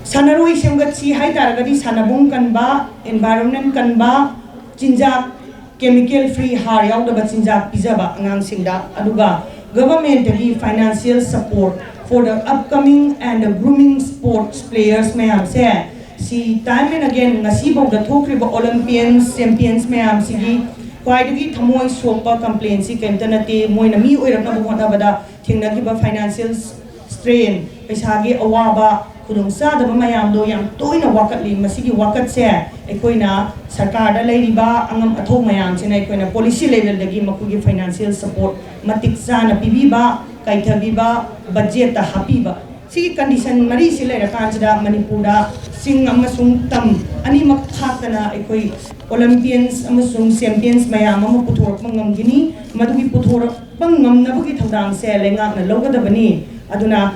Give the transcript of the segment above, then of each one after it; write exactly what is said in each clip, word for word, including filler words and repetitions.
ꯁꯥꯟꯅꯔꯣꯏ ꯁꯦꯝꯒꯠꯁꯤ ꯍꯥꯏ ꯇꯥꯔꯒꯗꯤ ꯁꯥꯟꯅꯕꯨꯡ ꯀꯟꯕ, environment ꯀꯟꯕ, ꯆꯤꯟꯖꯥꯛ chemical free, ꯍꯥꯔ ꯌꯥꯎꯗꯕ ꯆꯤꯟꯖꯥꯛ ꯄꯤꯖꯕ ꯑꯉꯥꯡꯁꯤꯡꯗ, ꯑꯗꯨꯒ government ꯇꯒꯤ financial support for the upcoming and the grooming sports players ꯃꯌꯥꯝꯁꯦ, ꯁꯤ time and again ꯉꯁꯤꯐꯥꯎꯗ ꯊꯣꯛꯈ꯭ꯔꯤꯕ Olympians, champions ꯃꯌꯥꯝꯁꯤꯒꯤ ꯈ꯭ꯋꯥꯏꯗꯒꯤ ꯊꯃꯣꯏ ꯁꯣꯛꯄ complaint ꯁꯤ ꯀꯔꯤꯝꯇ ꯅꯠꯇꯦ꯫ ꯃꯣꯏꯅ ꯃꯤ ꯑꯣꯏꯔꯛꯅꯕ ꯍꯣꯠꯅꯕꯗ ꯊꯦꯡꯅꯈꯤꯕ financial strain, ꯄꯩꯁꯥꯒꯤ ꯑꯋꯥꯕ, ꯈꯨꯗꯣꯡꯆꯥꯗꯕ ꯃꯌꯥꯝꯗꯣ ꯌꯥꯝ ꯇꯣꯏꯅ ꯋꯥꯀꯠꯂꯤ꯫ ꯃꯁꯤꯒꯤ ꯋꯥꯀꯠꯁꯦ ꯑꯩꯈꯣꯏꯅ ꯁꯔꯀꯥꯔꯗ ꯂꯩꯔꯤꯕ ꯑꯉꯝ ꯑꯊꯧ ꯃꯌꯥꯝꯁꯤꯅ ꯑꯩꯈꯣꯏꯅ policy level ꯗꯒꯤ ꯃꯈꯣꯏꯒꯤ financial support ꯃꯇꯤꯛ ꯆꯥꯅ ꯄꯤꯕꯤꯕ, ꯀꯥꯏꯊꯕꯤꯕ, budget ꯇ ꯍꯥꯞꯄꯤꯕ, ꯁꯤꯒꯤ condition ꯃꯔꯤꯁꯤ ꯂꯩꯔꯀꯥꯟꯁꯤꯗ ꯃꯅꯤꯄꯨꯔꯗ ꯆꯤꯡ ꯑꯃꯁꯨꯡ ꯇꯝ ꯑꯅꯤꯃꯛ ꯈꯥꯛꯇꯅ ꯑꯩꯈꯣꯏ Olympians ꯑꯃꯁꯨꯡ champions ꯃꯌꯥꯝ ꯑꯃ ꯄꯨꯊꯣꯔꯛꯄ ꯉꯝꯒꯅꯤ꯫ ꯃꯗꯨꯒꯤ ꯄꯨꯊꯣꯔꯛꯄ ꯉꯝꯅꯕꯒꯤ ꯊꯧꯗꯥꯡꯁꯦ ꯂꯩꯉꯥꯛꯅ ꯂꯧꯒꯗꯕꯅꯤ꯫ ꯑꯗꯨꯅ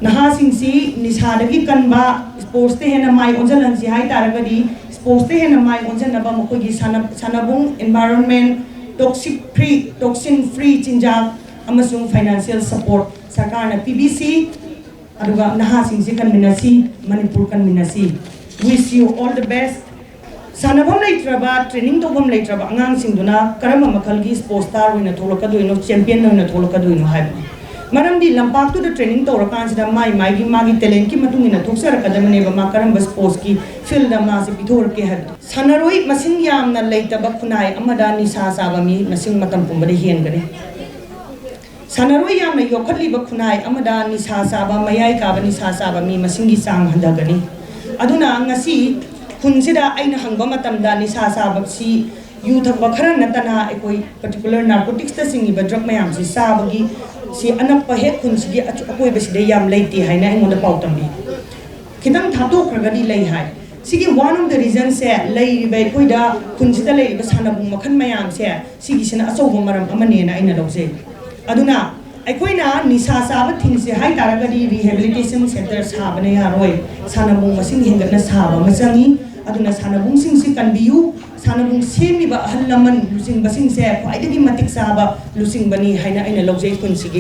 ꯅꯍꯥꯁꯤꯡꯁꯤ ꯅꯤꯁꯥꯗꯒꯤ ꯀꯟꯕ, sports ꯇ ꯍꯦꯟꯅ ꯃꯥꯏ ꯑꯣꯟꯁꯤꯜꯍꯟꯁꯤ ꯍꯥꯏ ꯇꯥꯔꯒꯗꯤ, sports ꯇ ꯍꯦꯟꯅ ꯃꯥꯏ ꯑꯣꯟꯁꯤꯟꯅꯕ ꯃꯈꯣꯏꯒꯤ ꯁꯥꯟꯅ-, ꯁꯥꯟꯅꯕꯨꯡ, environment, toxic free, toxin free ꯆꯤꯟꯖꯥꯛ ꯑꯃꯁꯨꯡ financial support ꯁꯔꯀꯥꯔꯅ ꯄꯤꯕꯤꯁꯤ꯫ ꯑꯗꯨꯒ ꯅꯍꯥꯁꯤꯡꯁꯤ ꯀꯟꯃꯤꯟꯅꯁꯤ, Manipur ꯀꯟꯃꯤꯟꯅꯁꯤ꯫ Wish you all the best꯫ ꯁꯥꯟꯅꯐꯝ ꯂꯩꯇ꯭ꯔꯕ, training ꯇꯧꯐꯝ ꯂꯩꯇ꯭ꯔꯕ ꯑꯉꯥꯡꯁꯤꯡꯗꯨꯅ ꯀꯔꯝꯕ ꯃꯈꯜꯒꯤ sports star ꯑꯣꯏꯅ ꯊꯣꯛꯂꯛꯀꯗꯣꯏꯅꯣ, champion ꯑꯣꯏꯅ ꯊꯣꯛꯂꯛꯀꯗꯣꯏꯅꯣ ꯍꯥꯏꯕꯅꯤ꯫ ꯃꯔꯝꯗꯤ ꯂꯝꯄꯥꯛꯇꯨꯗ training ꯇꯧꯔꯀꯥꯟꯁꯤꯗ ꯃꯥꯏ ꯃꯥꯏꯒꯤ ꯃꯥꯒꯤ talent ꯀꯤ ꯃꯇꯨꯡ ꯏꯟꯅ ꯊꯣꯛꯆꯔꯛꯀꯗꯕꯅꯦꯕ, ꯃꯥ ꯀꯔꯝꯕ sports ꯀꯤ field ꯗ ꯃꯥꯁꯦ ꯄꯤꯊꯣꯔꯛꯀꯦ ꯍꯥꯏꯕꯗꯣ꯫ ꯁꯥꯟꯅꯔꯣꯏ ꯃꯁꯤꯡ ꯌꯥꯝꯅ ꯂꯩꯇꯕ ꯈꯨꯟꯅꯥꯏ ꯑꯃꯗ ꯅꯤꯁꯥ ꯆꯥꯕ ꯃꯤ ꯃꯁꯤꯡ ꯃꯇꯝ ꯄꯨꯝꯕꯗ ꯍꯦꯟꯒꯅꯤ꯫ ꯁꯥꯟꯅꯔꯣꯏ ꯌꯥꯝꯅ ꯌꯣꯛꯈꯠꯂꯤꯕ ꯈꯨꯟꯅꯥꯏ ꯑꯃꯗ ꯅꯤꯁꯥ ꯆꯥꯕ, ꯃꯌꯥꯏ ꯀꯥꯕ ꯅꯤꯁꯥ ꯆꯥꯕ ꯃꯤ ꯃꯁꯤꯡꯒꯤ ꯆꯥꯡ ꯍꯟꯊꯒꯅꯤ꯫ ꯑꯗꯨꯅ ꯉꯁꯤ ꯈꯨꯟꯁꯤꯗ ꯑꯩꯅ ꯍꯪꯕ ꯃꯇꯝꯗ ꯅꯤꯁꯥ ꯆꯥꯕꯁꯤ ꯌꯨ ꯊꯛꯄ ꯈꯔ ꯅꯠꯇꯅ ꯑꯩꯈꯣꯏ particular narcotics ꯇ ꯆꯤꯡꯉꯤꯕ drug ꯃꯌꯥꯝꯁꯤ ꯆꯥꯕꯒꯤ ꯁꯤ ꯑꯅꯛꯄ ꯍꯦꯛ ꯈꯨꯟꯁꯤꯒꯤ ꯑꯆ-, ꯑꯀꯣꯏꯕꯁꯤꯗ ꯌꯥꯝ ꯂꯩꯇꯦ ꯍꯥꯏꯅ ꯑꯩꯉꯣꯟꯗ ꯄꯥꯎ ꯇꯝꯕꯤ꯫ ꯈꯤꯇꯪ ꯊꯥꯞꯇꯣꯛꯈ꯭ꯔꯒꯗꯤ ꯂꯩ ꯍꯥꯏ꯫ ꯁꯤꯒꯤ one of the reason ꯁꯦ ꯂꯩꯔꯤꯕ ꯑꯩꯈꯣꯏꯗ ꯈꯨꯟꯁꯤꯗ ꯂꯩꯔꯤꯕ ꯁꯥꯟꯅꯕꯨꯡ ꯃꯈꯜ ꯃꯌꯥꯝꯁꯦ ꯁꯤꯒꯤꯁꯤꯅ ꯑꯆꯧꯕ ꯃꯔꯝ ꯑꯃꯅꯦꯅ ꯑꯩꯅ ꯂꯧꯖꯩ꯫ ꯑꯗꯨꯅ ꯑꯩꯈꯣꯏꯅ ꯅꯤꯁꯥ ꯆꯥꯕ ꯊꯤꯡꯁꯦ ꯍꯥꯏ ꯇꯥꯔꯒꯗꯤ rehabilitation centre ꯁꯥꯕꯅ ꯌꯥꯔꯣꯏ, ꯁꯥꯟꯅꯕꯨꯡ ꯃꯁꯤꯡ ꯍꯦꯟꯒꯠꯅ ꯁꯥꯕ ꯑꯃ ꯆꯪꯉꯤ꯫ ꯑꯗꯨꯅ ꯁꯥꯟꯅꯕꯨꯡꯁꯤꯡꯁꯤ ꯀꯟꯕꯤꯌꯨ, ꯁꯥꯟꯅꯕꯨꯡ ꯁꯦꯝꯃꯤꯕ ꯑꯍꯜ ꯂꯃꯟ ꯂꯨꯆꯤꯡꯕꯁꯤꯡꯁꯦ ꯈ꯭ꯋꯥꯏꯗꯒꯤ ꯃꯇꯤꯛ ꯆꯥꯕ ꯂꯨꯆꯤꯡꯕꯅꯤ ꯍꯥꯏꯅ ꯑꯩꯅ ꯂꯧꯖꯩ ꯈꯨꯟꯁꯤꯒꯤ꯫